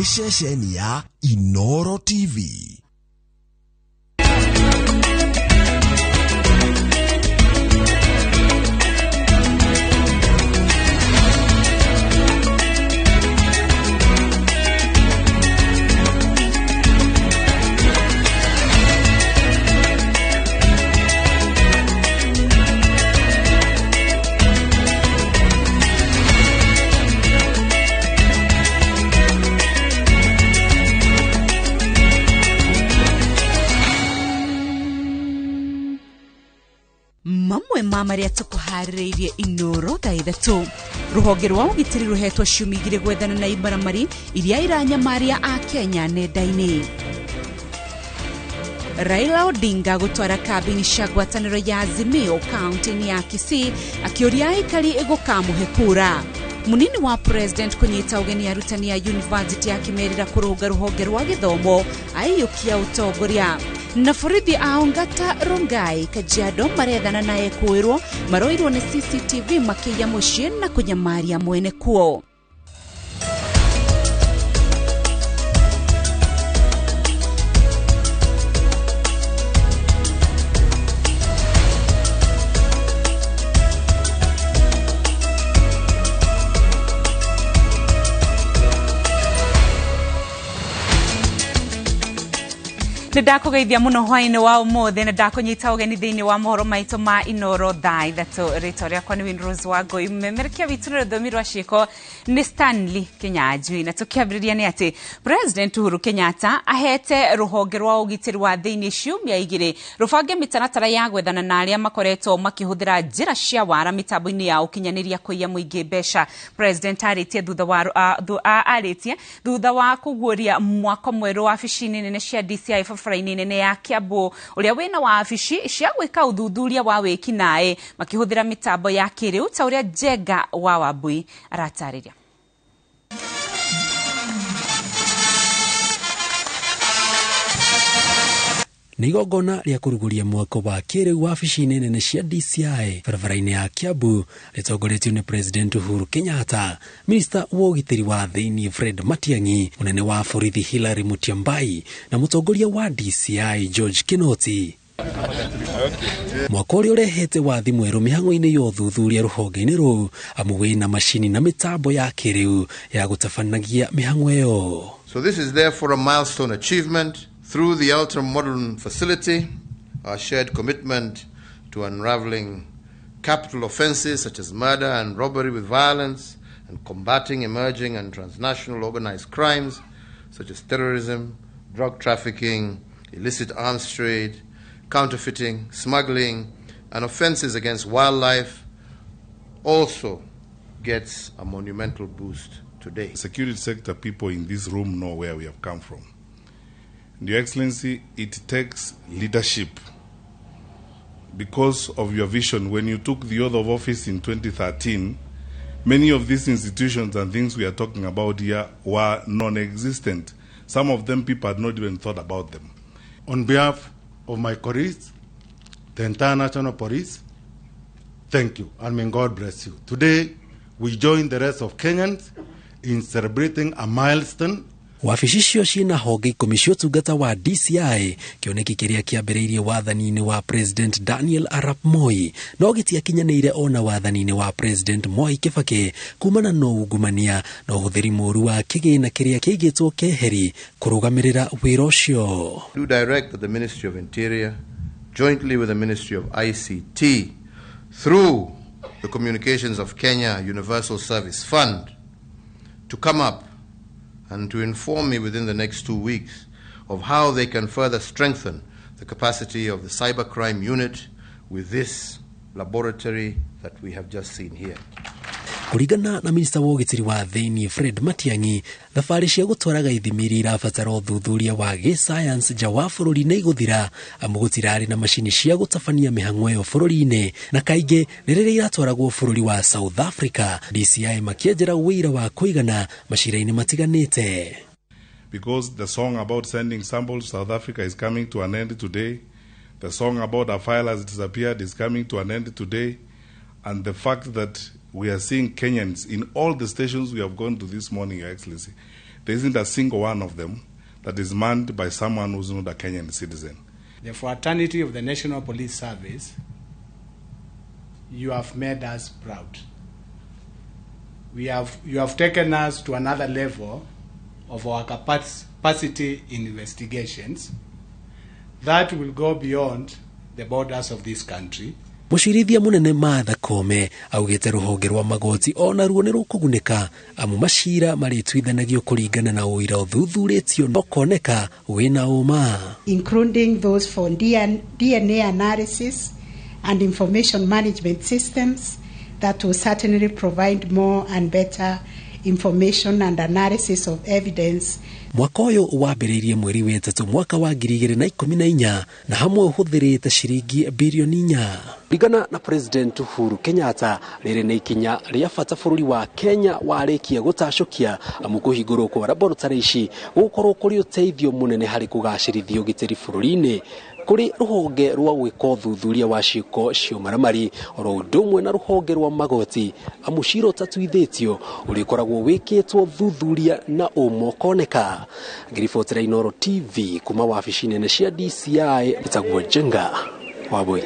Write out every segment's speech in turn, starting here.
Nĩ ceceni ya Inoro TV. Mamwe ma marĩa tũkũharĩrĩirie Inoro thaa 3: rũhonge rwa ũgitĩri rũhetwo ciumia 2 gwethana na imaramari iria iranyamaria a Kenya nenda-inĩ. Raila Odinga gũtwara kambĩini cia ngwatanĩro ya Azimio kaunti-inĩ ya Kisii akĩũria aikari gũkamũhe kura. Munini wa president kũnyita ũgeni arutani a university ya Kimerera kũrũnga rũhonge rwa gĩthomo aiyũkia ũtongoria. Na borithi a Ongata, Rongai, Kajiado marethana na ekũĩrwo maroirwo nĩ CCTV makĩiya mũciĩ na kũnyamaria mwene kuo. Nĩ ndakũgeithia mũno hwaĩ-inĩ wa ũmũthĩ na ndakũnyita ũgeni thĩinĩ wa mohoro maitũ ma Inoro thaa 3. Rĩtwa rĩakwa nĩ Winrose wa Ngũi. Mũmemerekia witũ na rũthiomi rwa ciĩko nĩ Stanley Kinyanjui. Na tũkĩambĩrĩria nĩ atĩ President Uhuru Kenyatta ahete rũhonge rwa ũgitĩri wa thĩinĩ ciumia 2 rũbange mĩtaratara ya gwethana na arĩa makoretwo makĩhũthĩra njĩra cia wara mĩtambo-inĩ ya ũkinyanĩria kũiya mũingĩ mbeca. President arĩtie thutha wa kũguũria mwako mwerũ wabici-inĩ nene cia DCI barabara-inĩ nene ya Kiambu ũrĩa wĩna wabici cia gwĩka ũthuthuria wa wĩkinaĩ makĩhũthĩra mĩtambo ya kĩrĩu ta ũrĩa Njenga wa Wambui aratarĩria. Nĩ igongona rĩa kũrugũria mwako wa kĩrĩu wabici-inĩ nene cia DCI barabara-inĩ ya Kiambu rĩtongoretio nĩ President Uhuru Kenyatta, Minista wa ũgitĩri wa thĩinĩ Fred Matiang'i, mũnene wa borithi Hilary Mutyambai na mũtongoria wa DCI George Kinoti. Mwako ũrĩa ũrehete wathi mwerũ mĩhang'o-inĩ ya ũthuthuria rũhonge-inĩ rũu amu wĩna macini na mĩtambo ya kĩrĩu ya gũtabanagia mĩhang'o ĩyo. So this is therefore a milestone achievement. Through the ultra-modern facility, our shared commitment to unraveling capital offenses such as murder and robbery with violence and combating emerging and transnational organized crimes such as terrorism, drug trafficking, illicit arms trade, counterfeiting, smuggling, and offenses against wildlife also gets a monumental boost today. The security sector people in this room know where we have come from. Your Excellency, it takes leadership. Because of your vision, when you took the oath of office in 2013, many of these institutions and things we are talking about here were non-existent. Some of them people had not even thought about them. On behalf of my colleagues, the entire National Police, thank you and may God bless you. Today, we join the rest of Kenyans in celebrating a milestone. Wabici icio ciĩna honge 10 cia ũtungata wa DCI, kĩoneki kĩrĩa kĩambĩrĩirie wathani-inĩ wa President Daniel Arap Moi no gĩtiakinyanĩire ona wathani-inĩ wa President Mwai Kibaki kumana na ungumania na ũhũthĩri mũũru wa kĩgĩna kĩrĩa kĩigĩtwo keheri kũrũgamĩrĩra wĩra ũcio. Do direct that the Ministry of Interior, jointly with the Ministry of ICT, through the Communications of Kenya Universal Service Fund, to come up and to inform me within the next 2 weeks of how they can further strengthen the capacity of the cybercrime unit with this laboratory that we have just seen here. Kũringana na minista wa ũgitĩri wa thĩinĩ Fred Matiang'i, thabarĩ cia gũtwaraga ithimi iria irabatara ũthuthuria wa gĩsayansi nja wa bũrũri nĩ igũthira amu gũtirarĩ na macini cia gũtabania mĩhang'o ĩyo bũrũri-inĩ na kaingĩ nĩ rĩrĩa iratwaragwo bũrũri wa South Africa, DCI makĩenjera ũira wa kũigana macira-inĩ matiganĩte. Because the song about sending samples to South Africa is coming to an end today, the song about a file has disappeared is coming to an end today, and the fact that we are seeing Kenyans in all the stations we have gone to this morning, Your Excellency, There isn't a single one of them that is manned by someone who's not a Kenyan citizen. The fraternity of the National Police Service, you have made us proud. You have taken us to another level of our capacity in investigations that will go beyond the borders of this country. Mũcirithia mũnene Martha Koome augĩte rũhonge rwa magoti ona ruo nĩ rũkũgunĩka amu macira marĩtuithanagio kũringana na ũira ũthuthurĩtio na ũkoneka wĩna ũma, including those for DNA analysis and information management systems that will certainly provide more and better information and analysis of evidence. Mwaka ũyũ wambĩrĩirie mweri wa 3 mwaka wa 2014 na hamwe ũhũthĩrĩte ciringi birioni 4. Kũringana na President Uhuru Kenyatta, rĩrĩ nĩ ikinya rĩa bata bũrũri wa Kenya warĩkia gũtacũkia amu kũhingũrwo kwa laboratory ici gũgũkorwo kũrĩ ũteithio mũnene harĩ kũgacĩrithia ũgitĩri bũrũri-inĩ kũrĩ rũhonge rwa gwĩka ũthuthuria wa ciĩko cia ũmaramari oro ũndũ ũmwe na rũhonge rwa magoti amu cira ũtatuithĩtio ũrĩkoragwo wĩkĩtwo thuthuria na ũma ũkoneka. Ngĩribotera Inooro TV kuma wabici nene cia DCI ĩtagwo Njenga Wambui.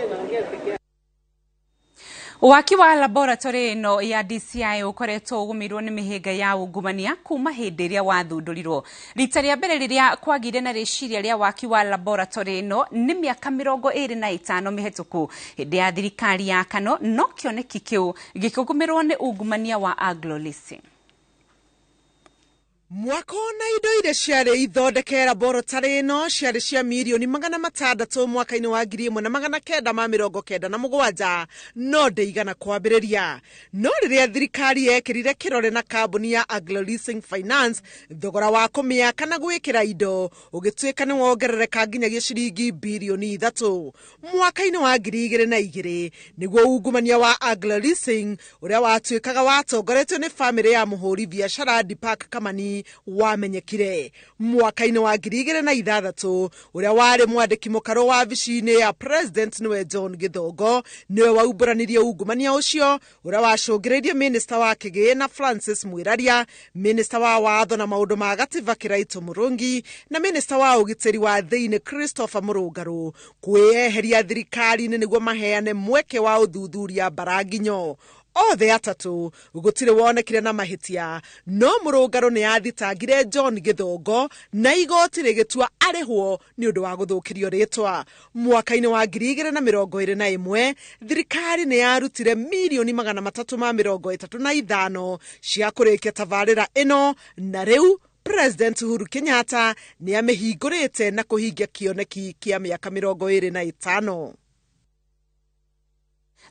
Waki wa laboratory ĩno ya DCI ũkoretwo ũgũmĩirwo nĩ mĩhĩnga ya ungumania kuma hĩndĩ ĩrĩa wathundũrirwo. Rita rĩa mbere rĩrĩa kwagĩire na rĩciria rĩa waki wa laboratory ĩno nĩ mĩaka 25 mĩhetũku hĩndĩ ya thirikari ya Kano, no kĩoneki kĩu gĩkĩgũmĩrwo nĩ ungumania wa Anglo Leasing. Mwako na indo iria ciarĩ ithondeke laboratory ĩno ciarĩ cia mirioni 600 mwaka-inĩ wa 1997 no ndĩigana kwambĩrĩria. No rĩrĩa thirikari yekĩrire kĩrore na kambuni ya Anglo Leasing Finance, thogora wa kũmĩaka na gwĩkĩra indo ũgĩtuĩka nĩ wongerereka nginyagia ciringi birioni 3. Mwaka-inĩ wa 2002 nĩguo ungumania wa Anglo Leasing ũrĩa watuĩkaga watongoretio nĩ bamĩrĩ ya mũhũri biacara Deepak Kamani wamenyekire. Mwaka-inĩ wa 2006 ũrĩa warĩ mwandĩki mũkarũ wabici-inĩ ya president nĩwe John Githongo nĩwe waumbũranirie ungumania ũcio ũrĩa wacũngĩrĩirie minista wa kĩgĩna Francis Mwiraria, minista wa watho na maũndũ ma gatiba Kiraito Murungi na minista wa ũgitĩri wa thĩinĩ Christopher Mũrũngarũ kwĩyeheria thirikari-inĩ nĩguo maheane mweke wa ũthuthuria Mbaranginyo. Othe atatũ gũtirĩ wonekire na mahĩtia, no Mũrũngarũ nĩ athitangire John Githongo na igoti rĩgĩtua arĩhwo nĩ ũndũ wa gũthũkĩrio rĩtwa. Mwaka-inĩ wa 2021 thirikari nĩ yarutire mirioni 335 cia kũrĩkia tabarĩra ĩno, na rĩu President Uhuru Kenyatta nĩ amĩhingũrĩte na kũhingia kĩoneki kĩa mĩaka 25.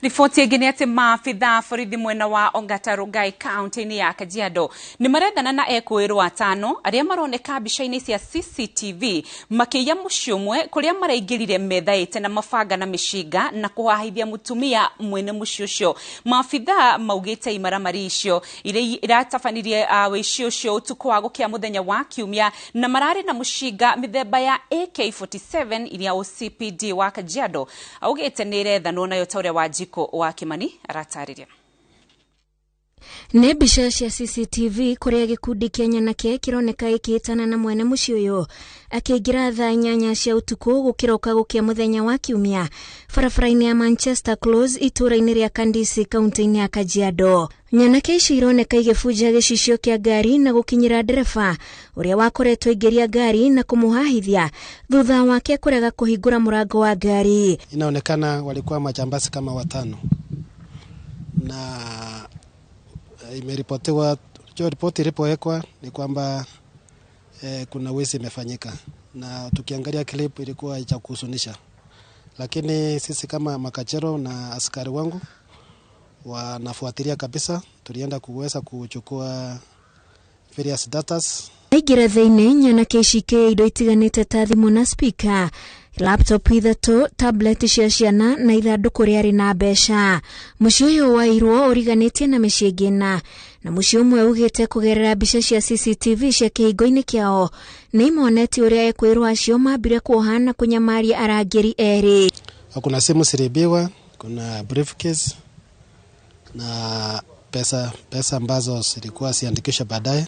Riboti ĩngĩ nĩ atĩ maabitha borithi mwena wa Ongata Rongai kaunti-inĩ ya Kajiado nĩ marethana na ekũĩrwo 5 arĩa maroneka mbica-inĩ cia CCTV makĩiya mũciĩ ũmwe kũrĩa maraingĩrire methaĩte na mabanga na mĩcinga na kũhahithia mũtumia mwene mũciĩ ũcio. Maabitha maugĩte imaramari icio iria iratabanirie wĩici ũcio ũtukũ wa gũkĩa mũthenya wa Kiumia na mararĩ na mũcinga mĩthemba ya AK47 iria OCPD wa Kajiado augĩte nĩ ĩrethanwo nayo ta ũrĩa wa Jiko wa Kimani aratarĩria. Nĩ mbica cia CCTV kũrĩa gĩkundi kĩa nyanake kĩroneka gĩkĩhĩtana na mwene mũciĩ ũyũ akĩingĩra thaa 8 cia ũtukũ gũkĩroka gũkĩa mũthenya wa Kiumia barabara-inĩ ya Manchester Close itũũra-inĩ rĩa Kandisi kaunti-inĩ ya Kajiado. Nyanake ici ironeka igĩbunja gĩcicio kĩa ngari na gũkinyĩra ndereba ũrĩa wakoretwo aingĩria ngari na kũmũhahithia thutha wake kũrega kũhingũra mũrango wa ngari. Inaonekana walikuwa majambazi kama 5 na imeripotiwa, ripoti ilipowekwa ni kwamba kuna wizi imefanyika, na tukiangalia clip ilikuwa cha kuhuzunisha, lakini sisi kama makachero na askari wangu wanafuatilia kabisa. Tulienda kuweza kuchukua various datas. Aingĩra thĩinĩ nyanake ici ikĩiya indo itiganĩte ta thimũ na speaker, laptop 3, tablet cia ciana na ithandũkũ rĩarĩ na mbeca. Mũciĩ ũyũ wairwo ũriganĩtie na mĩciĩ ĩngĩ ĩna, na mũciĩ ũmwe ugĩte kũgerera mbica cia CCTV cia kĩhingo-inĩ kĩao nĩ imonetie ũrĩa ekwĩrwo acio mambire kuoha na kũnyamaria arangĩri 2. Kuna simu ziliibiwa, kuna briefcase na pesa ambazo zilikuwa ziandikishwa baadaye.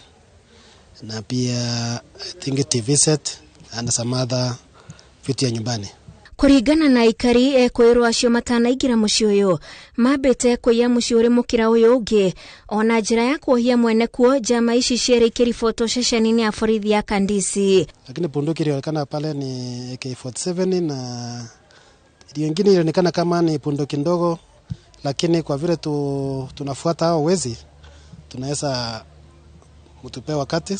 na pia I think TV set and some other vitu ya nyumbani. Kũringana na aikari ekwĩrwo acio matanaingĩra mũciĩ ũyũ mambĩte kũiya mũciĩ ũrĩ mũkĩra ũyũ ũngĩ ona njĩra ya kuohia mwene kuo njama ici cierĩ ikĩribotwo ceceni-inĩ ya borithi ya Kandisi. Lakini bunduki ilionekana pale ni AK47 na hiyo ingine ilionekana kama ni bunduki ndogo, lakini kwa vile tunafuata hao wezi tunaweza mtupe wakati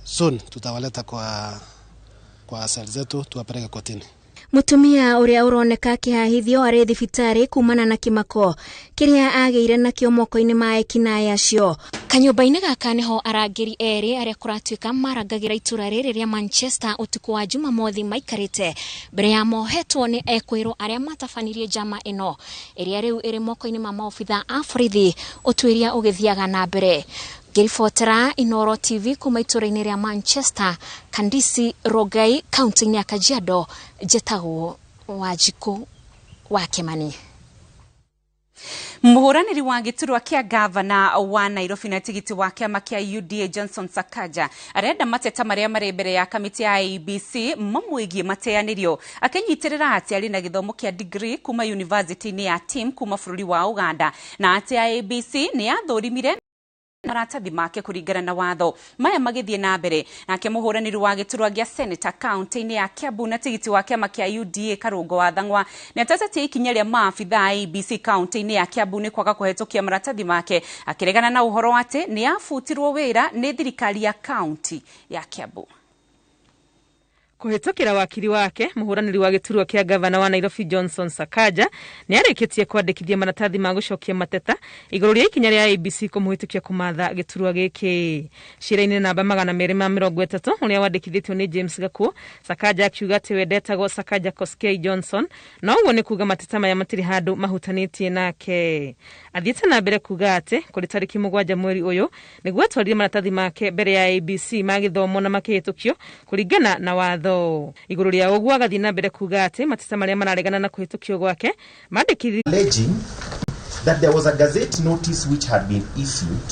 soon tutawaleta kwa sel zetu tuwapeleke kotini. Mutumia uria uroneka akihahithio ari thibitari kumana na kimako kiria ageire nakio moko-ini ma ekinaĩ acio. Kanyũmba-inĩ gaka nĩho arangĩri erĩ arĩa kũratuĩka marangagĩra itũra rĩrĩ rĩa Manchester ũtukũ wa Jumamothi maikarĩte mbere ya mohetwo nĩ ekwĩrwo arĩa matabanirie njama ĩno ĩrĩa rĩu ĩrĩ moko-inĩ ma maobitha a borithi ũtuĩria ũgĩthiaga na mbere. Ngĩribotera Inooro TV kuma itũra-inĩ rĩa Manchester, Kandisi Rongai, kaunti-inĩ ya Kajiado, njĩtagwo Wanjikũ wa Kĩmani. Mũhũranĩri wa gĩturwa kĩa gavana wa Nairobi na tigiti wa kĩama kĩa UDA Johnson Sakaja arenda mateta marĩa marĩ mbere ya kamĩtĩ ya IEBC mamwĩgiĩ mateanĩrio, akĩnyitĩrĩra atĩ arĩ na gĩthomo kĩa degree kuma university-inĩ ya TIM kuma bũrũri wa Uganda na atĩ IEBC nĩ yathũrimire maratathi make kũringana na watho. Maya magĩthiĩ na mbere nake mũhũranĩri wa gĩturwa gĩa senator kaunti-inĩ ya Kiambu na tigiti wa kĩama kĩa UDA Karũngo wa Thang'wa nĩ atetetie ikinya rĩa maabitha a IEBC kaunti-inĩ ya Kiambu nĩ kwaga kũhetũkia maratathi make, akĩregana na ũhoro atĩ nĩ abutirwo wĩra nĩ thirikari ya kaunti ya Kiambu. Kũhĩtũkĩra wakiri wake mũhũranĩri wa gĩturwa kĩa gavana wa Nairobi Johnson Sakaja nĩ arĩkĩtie kwandĩkithia maratathi ma gũcokia mateta igũrũ rĩa ikinya rĩa IEBC kũmũhĩtũkia kũmatha gĩturwa gĩkĩ. Cira-inĩ namba 230 ũrĩa wandĩkithĩtio nĩ James Gakuo, Sakaja akiuga atĩ we ndetagwo Sakaja Koskei Johnson na ũguo nĩ kuga mateta maya matirĩ handũ mahutanĩtie nake. Athiĩte na mbere kuga atĩ kũrĩ tarĩki 7 mweri ũyũ nĩguo atwarire maratathi make mbere ya IEBC ma gĩthomo na makĩhĩtũkio kũringana na watho. Igũrũ rĩa ũguo agathiĩ na mbere kuga atĩ mateta marĩa mararegana na kũhĩtũkio gwake mandĩkithia alleging that there was a gazette notice which had been issued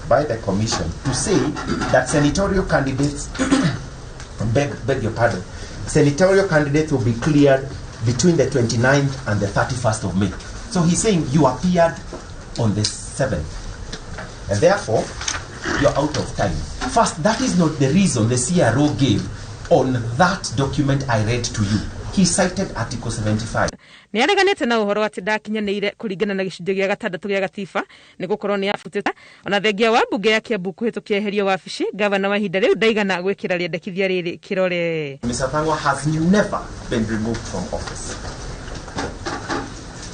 by the commission to say that senatorial candidates beg your pardon, senatorial candidates will be cleared between the 29th and the 31st of May. So he's saying you appeared on the 7th and therefore you're out of time. First, that is not the reason the CRO gave on that document I read to you. He cited Article 75. Nĩ areganĩte na ũhoro atĩ ndakinyanĩire kũringana na gĩcunjĩ gĩa gatandatũ gĩa gatiba nĩ gũkorwo nĩ abutĩte. Ona thengia wa mbunge ya Kiambu kũhĩtũkia eherio wabici, gavana wa ihinda rĩu ndaigana gwĩkĩra rĩendekithia rĩrĩ kĩrore. Mr. Thang'wa has never been removed from office.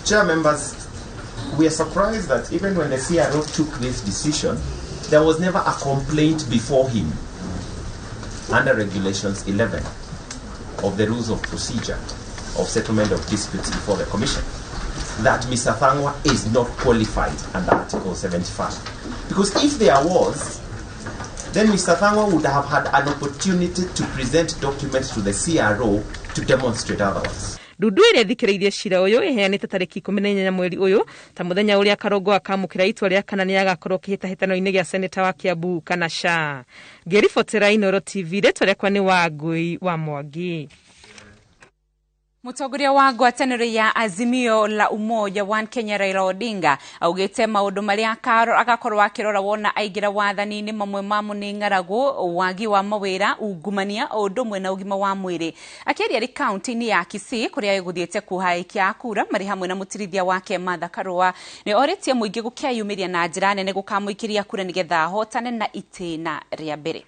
Chair members, we are surprised that even when the CRO took this decision, there was never a complaint before him under Regulations 11 of the Rules of Procedure of Settlement of Disputes before the Commission, that Mr. Thang'wa is not qualified under Article 75. Because if there was, then Mr. Thang'wa would have had an opportunity to present documents to the CRO to demonstrate otherwise. Ndundu ĩrĩa ĩthikĩrĩirie cira ũyũ ĩheanĩte tarĩki 18 mweri ũyũ ta mũthenya ũrĩa Karũngo akamũkĩra itua rĩa kana nĩ agakorwo kĩhĩtahĩtano-inĩ gĩa seneta wa Kiambu kana ca. Ngĩribotera Inooro TV, rĩtwa rĩakwa nĩ Wangũi wa Mwangi. Mũtongoria wa ngwatanĩro ya Azimio la Umoja One Kenya Raila Odinga augĩte maũndũ marĩa agakorwo akĩrora wona aingĩra wathani-inĩ mamwe mamo nĩ ng'aragu, wagi wa mawĩra, ungumania o ũndũ ũmwe na ũgima wa mwĩrĩ. Akĩaria arĩ kaunti-inĩ ya Kisii kũrĩa egũthiĩte kũhaikia a kura marĩ hamwe na mũtirithia wake Martha Karua nĩ orĩtie mũingĩ gũkeyumĩria na njĩra nene gũkamũikĩria kura nĩgetha ahotane na itĩna rĩa mbere.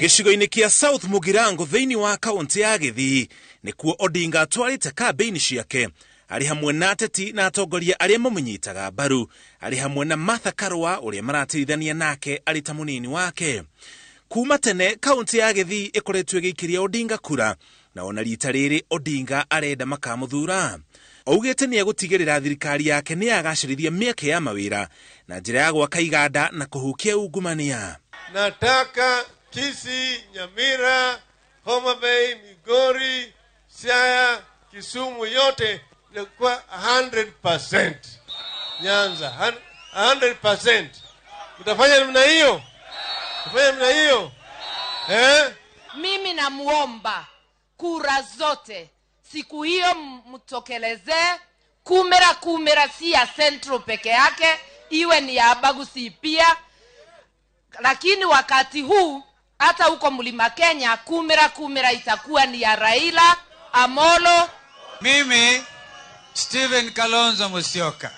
Gĩcigo-inĩ kĩa South Mugirango thĩinĩ wa kaunti ya Gĩthii nĩkuo Odinga atwarĩte kambĩini ciake arĩ hamwe na ateti na atongoria arĩa mamũnyitaga mbaru, arĩ hamwe na Martha Karua ũrĩa maratirithania nake arĩ ta mũnini wake. Kuma tene kaunti ya Gĩthii ĩkoretwo ĩgĩikĩria Odinga kura na ona rita rĩrĩ Odinga arenda makamũthura. Augĩte nĩ egũtigĩrĩra thirikari yake nĩ yagacĩrithia mĩeke ya mawĩra na njĩra ya gwaka iganda na kũhukia ungumania. Nataka Kisii, Nyamira, Homa Bay, Migori, Siaya, Kisumu yote kwa 100%. Nyanza 100%. Mtafanya namna hiyo? Tufanye namna hiyo eh? Mimi namuomba kura zote siku hiyo mtokelezee. Kumera kumera si ya Central peke yake, iwe ni ya Abagusi pia. Lakini wakati huu hata huko Mlima Kenya kumera kumera itakuwa ni ya Raila Amolo. Mimi Stephen Kalonzo Musyoka,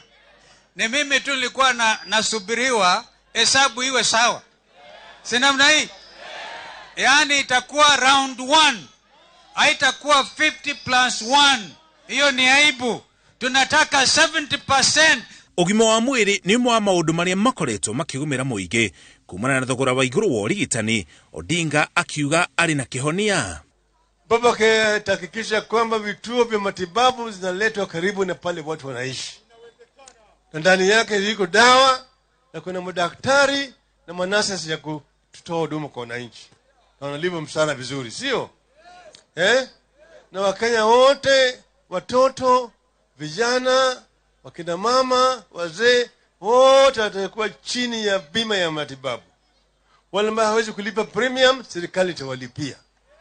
ni mimi tu nilikuwa nasubiriwa hesabu iwe sawa, si namna hii? Yaani itakuwa round 1, haitakuwa 50 plus 1. Hiyo ni aibu. Tunataka 70%. Ũgima wa mwĩrĩ nĩ ũmwe wa maũndũ marĩa makoretwo makĩgũmĩra mũingĩ kumana na thogora wa igũrũ wa ũrigitani. Odinga akiuga arĩ na kĩhonia. Baba atahakikisha kwamba vituo vya matibabu zinaletwa karibu na pale watu wanaishi, na ndani yake iko dawa na kuna madaktari na manasasi ya kutoa huduma kwa wananchi, na wanalipa mshahara vizuri, sio eh? Na Wakenya wote, watoto, vijana, wakina mama, wazee, wote watakuwa chini ya bima ya matibabu. Wale ambao hawezi kulipa premium, serikali itawalipia.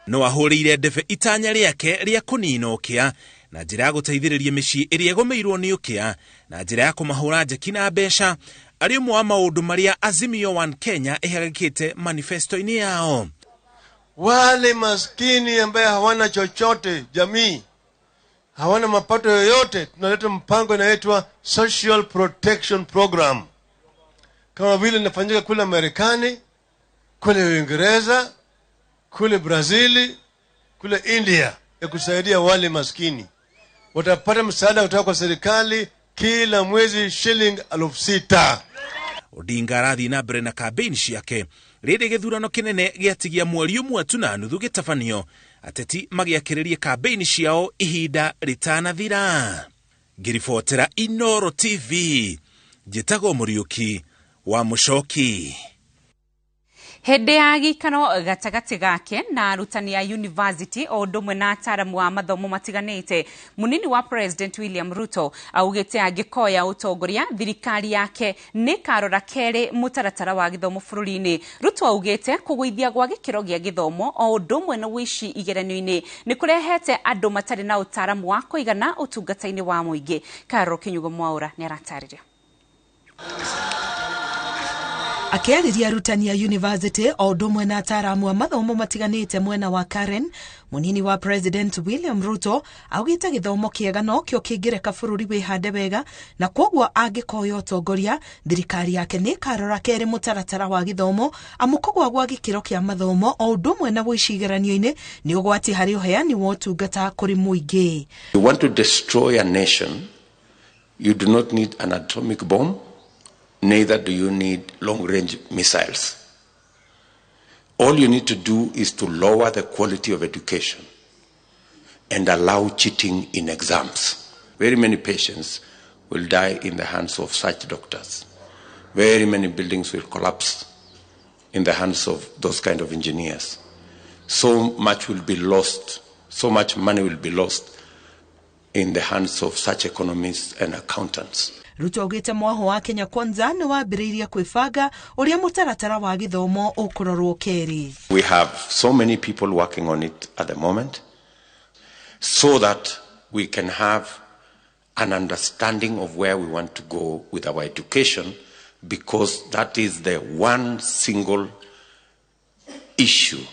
No ahũrĩire ndebe itanya rĩake rĩa kũnina ũkĩa na njĩra ya gũteithĩrĩria mĩciĩ ĩrĩa ĩgũmĩirwo nĩ ũkĩa na njĩra ya kũmahũra njeki na mbeca, arĩ ũmwe wa maũndũ marĩa Azimio One Kenya ĩhagĩkĩte manifesto-inĩ yao. Wale maskini ambaye hawana chochote, jamii hawana mapato yoyote, tunaleta mpango inaitwa Social Protection Program, kama vile inafanyika kule Marekani, kule Uingereza, kule Brazili, kule India, ya kusaidia wale maskini. Watapata msaada kutoka kwa serikali kila mwezi shilingi 6,000. Odinga arathiĩ na mbere na kambĩini ciake rĩrĩ gĩthurano kĩnene gĩatigia mweri ũmwe tu na nuthu gĩtabanio, ateti magĩakĩrĩrie kambĩini ciao ihinda rĩtanathira. Ngĩribotera Inooro TV, njĩtagwo Mũriũki wa Mũcoki. Hĩndĩ ya gĩikaro gatagatĩ gake na arutani a university o ũndũ ũmwe na ataaramu a mathomo matiganĩte, mũnini wa President William Ruto augĩte angĩkoya ũtongoria thirikari yake nĩĩkarora kerĩ mũtaratara wa gĩthomo bũrũri-inĩ. Ruto augĩte kũgũithia gwa gĩkĩro gĩa gĩthomo o ũndũ ũmwe na ũici igeranio-inĩ nĩ kũrehete andũ matarĩ na ũtaaramu wa kũigana ũtungata-inĩ wa mũingĩ. Carol Kinyugo Mwaura nĩaratarĩria. Akĩarĩria arutani a university o ũndũ ũmwe na ataaramu a mathomo matiganĩte mwena wa Karen, mũnini wa President William Ruto augĩte gĩthomo kĩega nokĩo kĩngĩreka bũrũri wĩhande wega, na kwoguo angĩkoya ũtongoria thirikari yake nĩĩkarora kerĩ mũtaratara wa gĩthomo, amu kũgũa gwa gĩkĩro kĩa mathomo o ũndũ ũmwe na ũici igeranio-inĩ nĩ ũgwati harĩ ũheani wa ũtungata kũrĩ mũingĩ. You want to destroy a nation, you do not need an atomic bomb. Neither do you need long-range missiles. All you need to do is to lower the quality of education and allow cheating in exams. Very many patients will die in the hands of such doctors. Very many buildings will collapse in the hands of those kind of engineers. So much will be lost, so much money will be lost in the hands of such economists and accountants. Ruto augĩte mwaho wa Kenya Kwanza nĩ wambĩrĩirie kwĩbanga ũrĩa mũtaratara wa gĩthomo ũkũrorwo kerĩ. We have so many people working on it at the moment so that we can have an understanding of where we want to go with our education, because that is the one single issue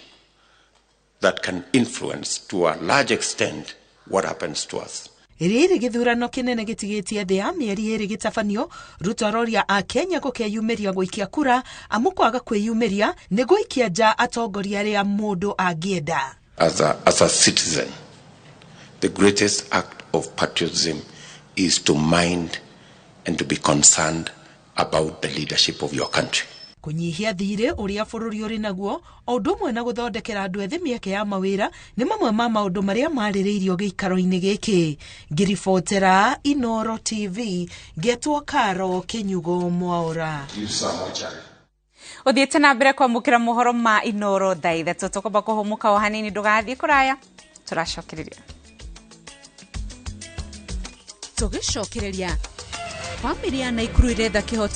that can influence to a large extent what happens to us. Rĩrĩ gĩthurano kĩnene gĩtigĩtie thĩ ya mĩeri ĩrĩ gĩtabanio, Ruto aroria a Kenya gũkeyumĩria gũikia kura, amu kwaga kwĩyumĩria nĩ gũikia nja atongoria arĩa mũndũ angĩenda. As a citizen, the greatest act of patriotism is to mind and to be concerned about the leadership of your country. Kũnyihia thirĩ ũrĩa bũrũri ũrĩ naguo o ũndũ ũmwe na gũthondekera andũ ethĩ mĩeke ya mawĩra nĩ mamwe ma maũndũ marĩa marĩrĩirio gĩikaro-inĩ gĩkĩ. Ngĩribotera Inooro TV, ngetwo Karo Kinyugo Mwaura. Ũthiĩte na mbere kwamũkĩra mohoro ma Inooro thaa ithatũ, tũkwamba kũhũmũka o hanini, ndũgathiĩ kũraya, tũracokereria. Tũgĩcokereria, bamĩrĩ ya Naikuru ĩretha kĩhoto.